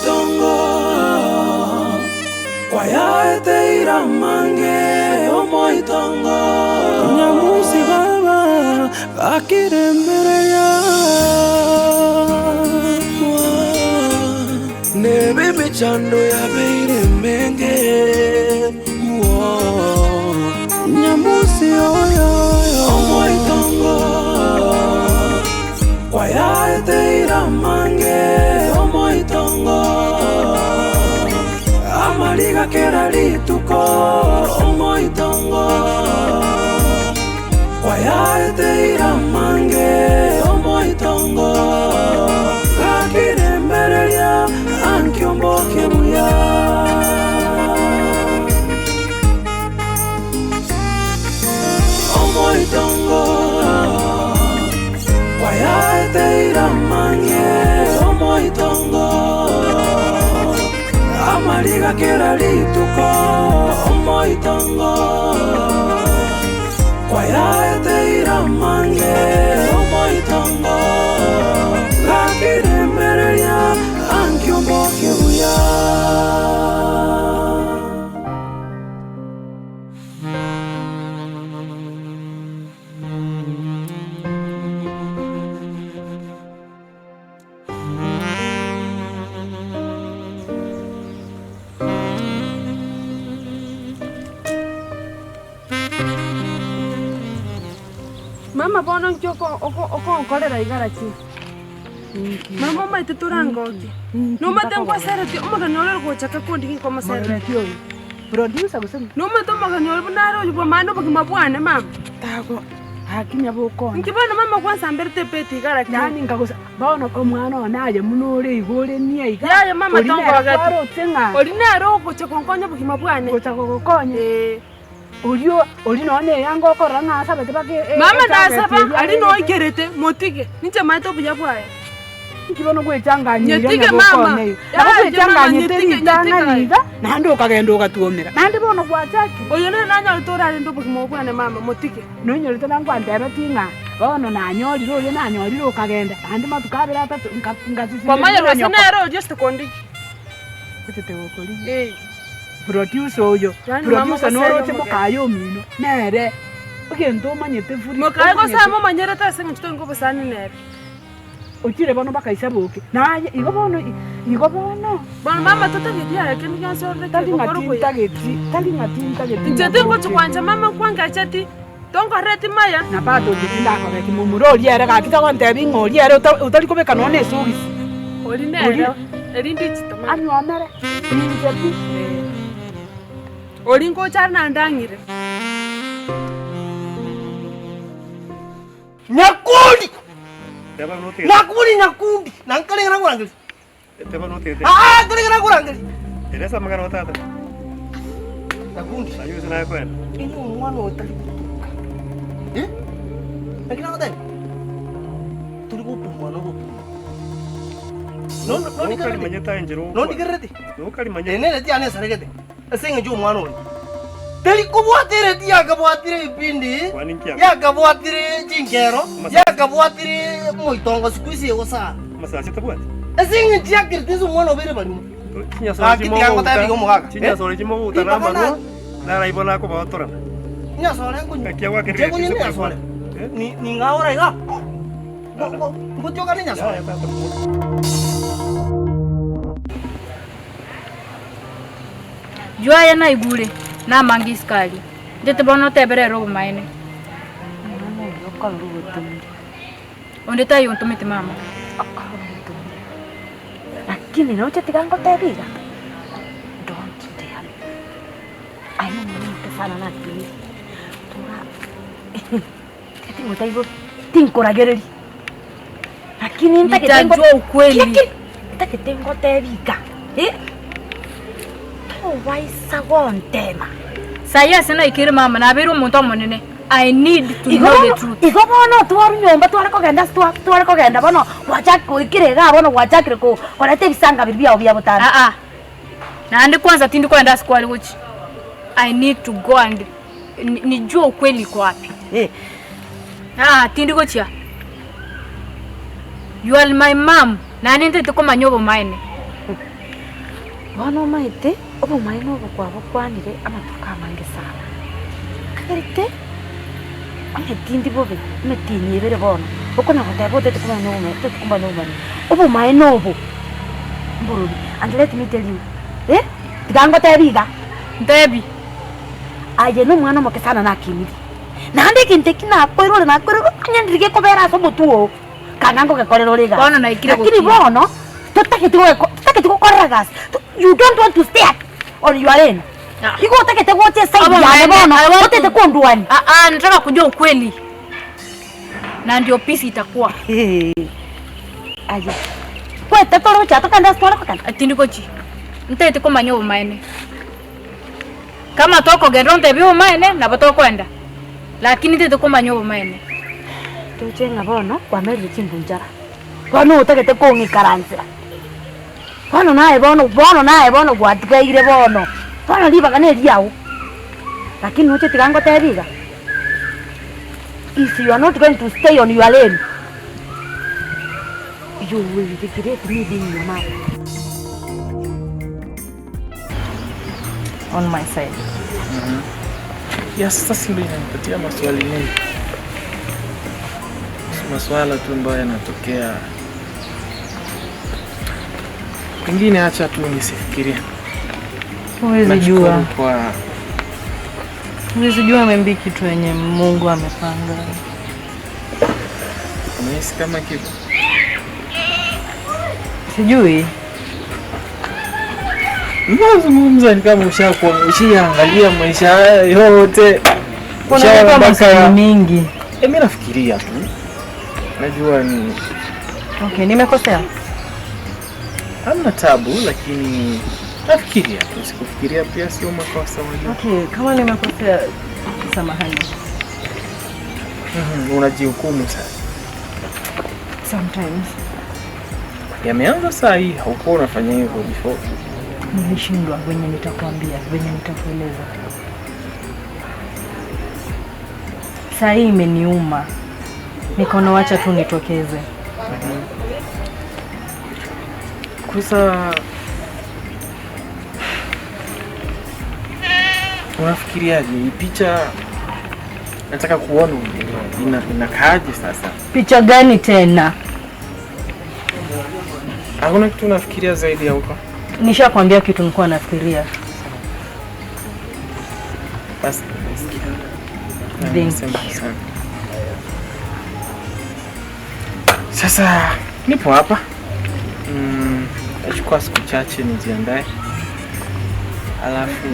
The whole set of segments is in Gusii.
Omoitongo kwayaete iramange omoitongo Nyamusi baba gakirembereria Nebe emechando yabeire emenge Nyamusi oyo omoitongo Kwayaete iramange omoitongo Amariga kera rituko omoitongo Kwayaete iramange omoitongo Gakirembereria ankiombokie buya. Omoitongo kwayaete iramange omoitongo Amariga kera rituko omoitongo Kwayaete iramange omoitongo Gakirembereria ankiombokie buya. Mama bono nki okonkorera iga lakini? Mama omanyete torangokie, nomanyete nkwaseretie omogeni ore ogochaka kondigia nkomoseretie. Producer gose ng'o? Nomanyete omogeni oria buna are oyio bw'amaana obogima bwane mama. Tago gaki nyabokona. Inki bono mama gwansamberete ebeti iga lakini? Yaani nkagosa bono omwana one aye buna ore iga ore nia iga. Yaya mama Oria nere tongogeti. kwaroche ng'a. Oria nere ogocha gonkonya obogima bwane. Gocha gogokonya. Ee. Orio oria nonye na eyanga okorora ng'a asabete mpaka e- e- Mama etarget nasaba eria aria aigete. noikerete motige, ninche maete obuya bwaye. Inki bono gwechanganyia Nyetige iga mama. nyabokone iga? Nabo Yaya, gwechanganyete nyetike, ritang'ani nyetike. iga, naende okagenda ogatwomera. Naende bono gwachakire. Oyo nere nanyorete orarende obogima obo bwane mama, motige. Nonyorete nangwantebetie ng'a bono nanyorire oria nanyorire okagenda, naende matuko abere atato nka- ngasisimeria Kwamanya buna gose nyoko. nere oria osete kondigia. Ochete gokorigia. Ee. Producer oyo, Yaani mama producer gose noroche omogeni. mokaye omino, nere egento omanyete furi, Mokaye gose omanyete. amomanyerete ase eng'encho toinga obosani nere. Ochire bono mpaka isaboke, naye igo bono igo bono. Bono mama totageti aye kende gionsi ororeke Tari ng'a gokora obuya. tintageti, tari ng'a tintageti Inche tingochi nyaboke. kwancha mama nkwangechetie, tonkorereti maya. Na bado inche tindakogeti momura oria ere gaki tagontebia ng'a oria ere ota otari kobeka nonya na esogisi. Oria nere, Oria. erinde ichito mama. Anyuomere, inche pi. Oria ngocha are naende ang'ire. Nyakundi! Nyakundi, nyakundi! Na nkare ng'a nakorangeria. Aa, nkare ng'a nakorangeria. Nyakundi, inwe omwana otari gotuka. Eh? Naki nagotebia? Tori gopumwa na ogopumwa. Nondo- nondigerereti? Nondigerereti? Ere nereti yane esaregete. Ase engencho y'omwana oria teri kobwata ereti yakabwatire ebipindi, yakabwatire chinkero, yakabwatire moitongo siku hizi egosara. Ase engencho yakerete ase omwana obeire barimo. Gaki tiga ngotebi iga omogaka. Ribaga na Nyasore nkonywa. Inche nkonywa ne nyasore. Ni ning'aora iga. Ngotioka ne nyasore. Juu aye naigure namange isiko aria, inche bono otebere ere obomaene. Omwana oyo okorora ogotomire. Onde taiyo ontomete mama. Okorora ogotomire. Lakini roche tiga ngotebie iga, don't dare me. Aye nomwana omoke sana nakinire, tora tiga tingotebia bobe, tinkoragereria. Lakini ntagete ngo- Nitajua ukweli. Kiri, kiri. Ntagete ngotebie iga, eh, tobaisa gontema. Saii ase naikire mama, nabeire omonto omonene, I need to Igo know the bono truth. igo bono twarwa nyomba tware kogenda ase twa tware kogenda bono gwachaki goikire igaa bono gwachakire ko koreta ebisanga biria biago bia botambe. Aa, naende kwanza tindi kogenda ase kware gochia, I need to go and nijue ukweli iko wapi. Eh. Aa, tindi gochia. You are my mum, naende ntagete komanya obomaene. Bono omanyete obomaene obo kwabokwanire amatuko amange sana. Kagerete onye tindi bobe, emetienyi ebere bono, okona goteba otete komanya obomaene, otete komanya obomaene. Obomaene obo mborobi and let me tell you, eh, tiga ngotebi iga. Ntebi. Aye nomwana omoke sana nakinirie, naende egento eki nakoirore nakoirore onye ndiri gekobera ase omotwe oo. Kanga ngogekorera ore egasi. Bono naikire Lakini gokina. bono totageti gogeko totageti gokorera egasi. You don't want to stay at on your lane. Ah. Igo otagete gocha eside Abo yane maene, bono, I want otagete kondwania. Ah, ah, nataka kujua ukweli na ndio peace itakuwa. Aye. Kwete toroche tokende ase tware kogenda. Tindi gochi. Ntagete komanya obomaene. Kama tokogenda ontebie obomaene, nabo tokoenda, lakini ntagete komanya obomaene. Toche ng'a bono kwamerire chimbunchara, bono otagete kong'ikaransera, bono naye bono bono naye bono gwatigaire bono, bono ribaga neriago, lakini noche tiga ngotebi iga, if you are not going to stay on your lane, you will regret me being your mother. on my side. Ya sasa si ndio inanipatia maswali mengi, maswala tu ambayo yanatokea, pengine acha tu nisifikirie. Huwezi Nashukuru jua, kwa huwezi jua maybe kitu yenye Mungu amepanga. unahisi kama kipo Sijui. Nazungumza ni kama ushakuwa ushaangalia maisha haya yote. Kuna Ushaona nipa mpaka- maswali mingi. Eh, mimi nafikiria tu, najua ni Okay, nimekosea. hamna tabu, lakini nafikiria tu, sikufikiria pia sio makosa, unajua. Okay, kama nimekosea samahani. Unajihukumu sasa. Sometimes Yameanza saa hii, haukuwa unafanya hivyo before. nilishindwa venye nitakwambia, venye nitakueleza. Saa hii imeniuma, nikaona wacha tu nitokeze. Kusa, unafikiriaje hii picha? Nataka kuona ina inakaaje sasa. Picha gani tena? Hakuna kitu unafikiria zaidi ya huko? Nishakwambia kitu nilikuwa nafikiria. Basi Thank you. Asante sana. Sasa nipo hapa nachukua siku chache nijiandae, alafu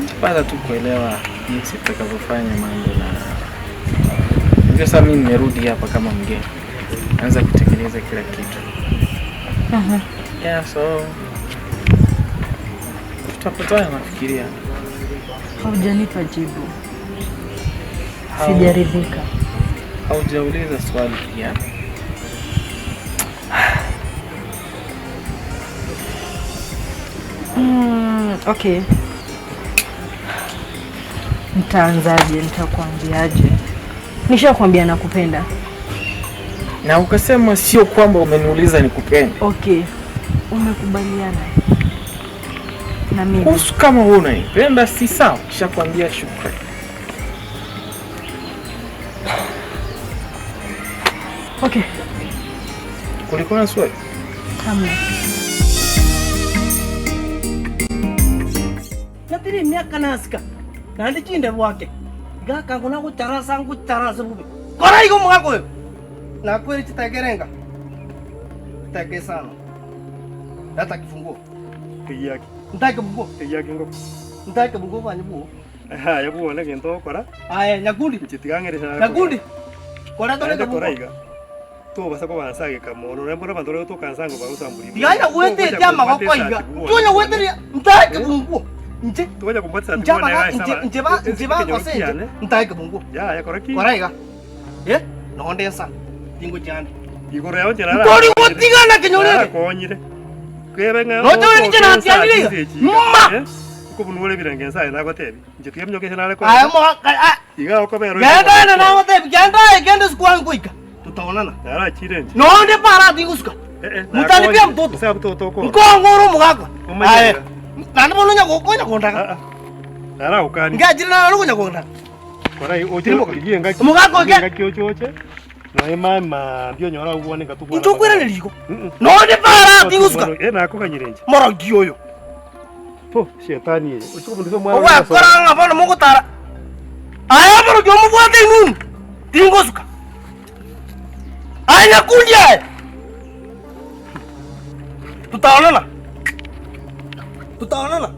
tapata tu kuelewa jinsi tutakavyofanya mambo, na ndio sasa mimi nimerudi hapa kama mgeni, naanza kutekeleza kila kitu. Yeah, so tutapatana, nafikiria. Haujanipa jibu, sijaridhika. Haujauliza swali pia. Okay, nitaanzaje? Nitakwambiaje? Nishakwambia nakupenda. Na ukasema sio kwamba umeniuliza nikupende. Okay, umekubaliana na mimi? Kuhusu kama wewe unanipenda si sawa, kishakwambia shukrani. Okay, Kulikuwa na swali? hamna. Natiri miaka nasika naende chinde bwake gakango nagotarasa ngotarasa bobe kora igo omogaka oyo nakwere chitegerenga chiteke isano leta kifunguo Eyaki, ntake bunguo eyaki ngoko. ntake bunguo bwanye bwo Aya bwone gento ogokora, aye nyakundi inche tiga ng'eresa nyakundi kora tore Naende kebunguo kora iga. Tobasa kobansa geka mono, nore mbona abanto bare gotokansa ngo bagosamburi. tiga gwetetia amagoko iga ntonya gweteria ntake bunguo inche Togocha kombwatisa inche abaga inche inche ba inche bagose inche ntake bunguo Ya, ya kora ki. kora iga eh nonde ensa tingo chiande Igoro yao nchera. Ntori gotigana kenyorere. Konyire. Kwebe ng'a. Noche ore ninche natianire iga. Mma! Ukobunure birenge nsaye nagotebi. Inche tiga minyoke nare Aya moka ah Iga okobera. genda na nagotebi genda genda sikwangu goika tutaonana Narachire nche. nonde para tingusuka Mutanipia mtoto. Nkong'ora omogaka. Aye. Naende bono onya onya kondaga. Naraukani. Ngachire naro onya kondaga. Korai oche Tirimboka. rigie engaki. Omogaka oke. Engaki oche oche. Noe mama mbio onyora obwane ngatubwana. Inche okwirane riko. Nonde para tingosuka. Eh nakoganyire inche. Morogi oyo. Po shetani eye. Oche kobundisa omwana. Ogwakora ng'a bono mogotara. Aye morogi omobwate inunu. Tingosuka. Aye nyakundi aye. Tutaonana. Tutaonana.